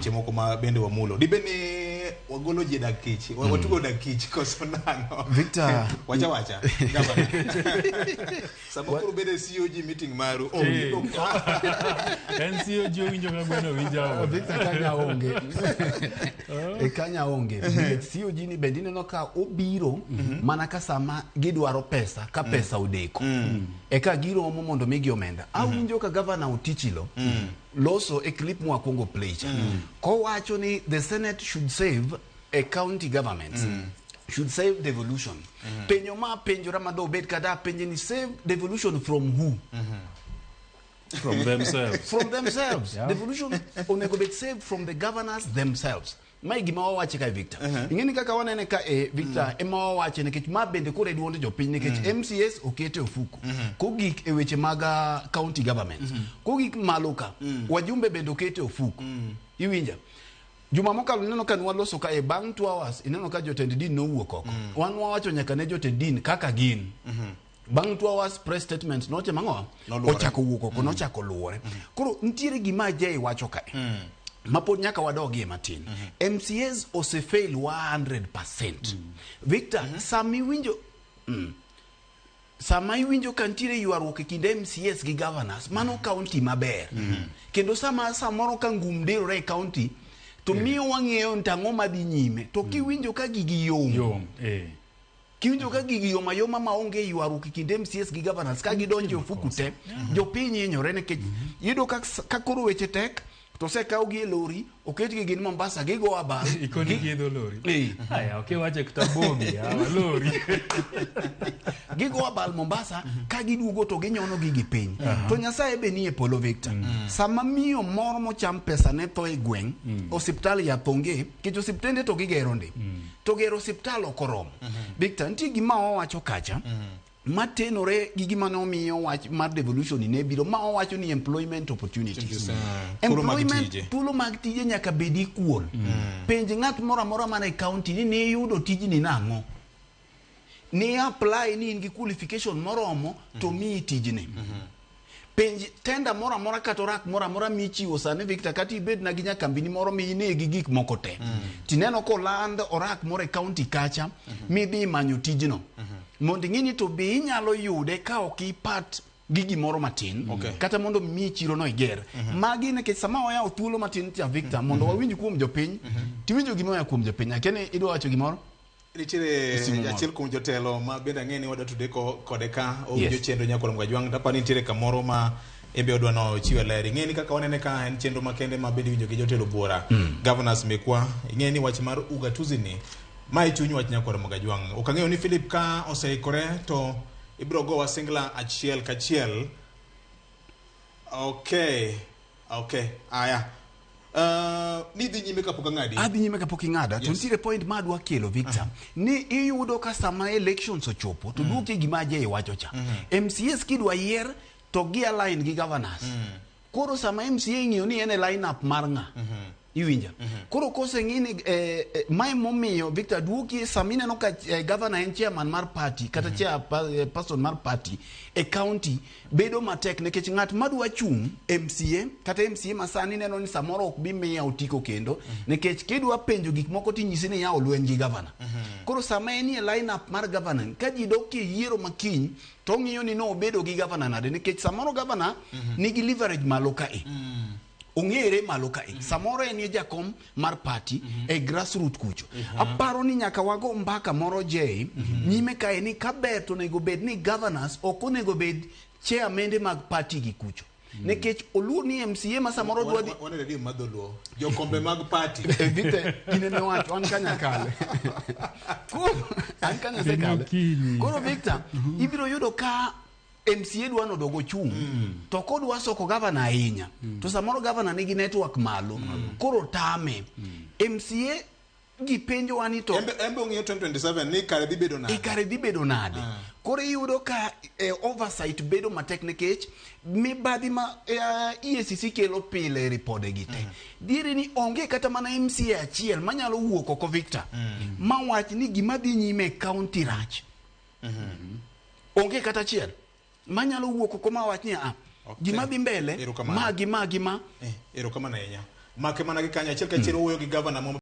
Weche moko ma bende wamulo. Dibed ni wagolo ji e dag kich, watugo dag kich koso nang'o? Victor, Wacha wacha. Gavana. Sama koro bedo e COG meeting maru, oh, En COG owinjo ka gweno winjo aora. Victor kanya onge. E kanya onge. Nikech COG ni bende ineno ka obiro mana ka sama gidwaro pesa, ka pesa odeko. Eka giromo mondo migi omenda. Awinjo ka gavana Otichilo loso e clip mwakwongo play cha. Kowacho ni the Senate should save a county government. Should save devolution. Penjo ma penjora ma dobed kata penje ni save devolution from who? From themselves. From themselves. Devolution onego bed saved from the governors themselves. Mae gima wawache kae Victor. Ing'eni kaka wanene ka e Victor ema wawache nikech ma bende koro e duond jopiny nikech MCAs okete ofuku. Kogik e weche mag county governments. Kogik malo ka wajumbe bende okete ofuku. Iwinja? Juma mokalo ineno ka nwaloso ka e bang' 2 hours ineno ka jotend din nowuok oko. Wan wawacho nyaka ne jotend din kaka gin. Bang' 2 hours press statement notimo ang'o? Noluwore. Ochako wuok oko, nochako luwore. Koro nitiere gima Jay wacho kae. Ma pod nyaka wadogie matin. MCAs osefail 100%. Victor, sama iwinjo sama iwinjo ka nitiere ywaruok e kind MCAs gi governors, mano county maber. Kendo sama samoro ka ngum dirore e county, to miyo wang'eyo ni tang'o madhi nyime. To kiwinjo ka gigi yom, Yom. Eh. kiwinjo ka gigi yom ayoma maonge ywaruok e kind MCAs gi governors ka gidonjo e ofuku te, jopiny hinyore nikech iyudo ka, ka koro weche tek to osekawgi e lori oketgi gin Mombasa gigo abal Ikoni giidho lori. Eh. Aya, ok iwache kata bogi, yawa, lori. Gigo abal Mombasa ka giduogo to ginyono gigi piny. To Nyasaye be nie polo Victor. Sama miyo moro mocham pesa ne tho e gweng', osiptal yath onge, nikech osiptende to gigero ndi. To gero osiptal ok oromo. Victor, nitie gima wawacho kacha matenore gi gima nomiyo wach mar devolution ne biro ma owacho ni employment opportunities. Thuolo mag Employment tije. thuolo mag tije nyaka bed equal. Penj ng'at moro amora man e county ni niyudo tijni nang'o? Ni apply ni in gi qualification moromo to miyi tijni. Penj tender moro amora kata orak moro amora michiwo sani Victor kata ibed na gi nyakambini moro mine gi gik moko te. Tineno koland orak moro e county kacha midhi manyo tijno. Mondo ing'e ni to be inyalo yude ka ok ipat gi gimoro matin kata mondo mi chiro no iger. Magi nikech sama wayawo thuolo matin cha Victor mondo wawinj kuom jopiny tiwinjo gima oya kuom jopiny. Akia ni idwa wacho gimoro? Nitiere Simu moro. achiel kuom jotelo ma bende ang'e ni wadwa tude kode ka owinjo Yes. chenro Nyakwar Mgajwang' to aparo ni nitiere kamoro ma en be odwa nochiwe ler. Ing'e ni kaka wanene ka en chenro makende ma bende iwinjo gi jotelo buora governors mekwa. Ing'e ni wach mar ugatuzi ni ma e chuny wach Nyakwar Mgajwang'. Ok ang'eyo ni Philip ka oseikore to ibiro gowa singla achiel kachiel. Okay. Okay. Aya. Ni dhi nyime kapok ang'adi. Adhi nyime kapok ing'ada to nitiere point ma adwa kelo Victor ni iyudo ka sama elections ochopo to duoke gima Ajay wacho cha. MCAs kidwa yier to gi align gi governors. Koro sama MCA ing'iyo ni en e line up mar ng'a. Iwinja? Koro koseng'i ni mae momiyo Victor duoki sama ineno ka governor en chairman mar party kata chair person mar party e county bedo matek nikech ng'at madwa chung' MCA kata MCA ma sani neno ni samoro ok bi miya otiko kendo nikech kidwa penjo gik moko tinyisi ni yawo lweny gi governor. Koro sama en e line up mar governor ka ji dok e yiero makiny to ong'iyo ni nobedo gi governor nade nikech samoro governor nigi leverage malo kae. Ong'ere malo kae. Samoro en e jakom mar party e grassroot kucho. Aparo ni nyaka wago mbaka moro Jay nyime kae ni kaber to onego bed ni governors ok onego bed chairmende mag party gi kucho. Nikech oluor ni MCA ma samoro dwa dhi Wan e redio mar dholuo. Jokombe mag party. Victor, in ema iwacho, an kanyakale. Koro, an kanyasekale. Okinyi. Koro Victor, ibiro yudo ka MCA dwa nodog ochung' to kodwa soko gavana ahinya to samoro gavana nigi network malo koro tame MCA gipenjowa ni to Embe ong'iyo 2027 ni kare dhi bedo nade. E kare dhi bedo nade. Koro iyudo ka oversight bedo matek nikech mibadhi ma EACC kelo pile e ripode gi te. Diere ni onge kata mana MCA achiel manyalo wuok oko Victor mawach ni gima dhi nyime e county rach. Onge kata achiel manyalo wuok oko mawach ni a gima dhi mbele Erokamano. ma gi ma gi ma. Erokamano ahinya. Make mana gi kanyo achiel kachiel owuoyo gi gavana.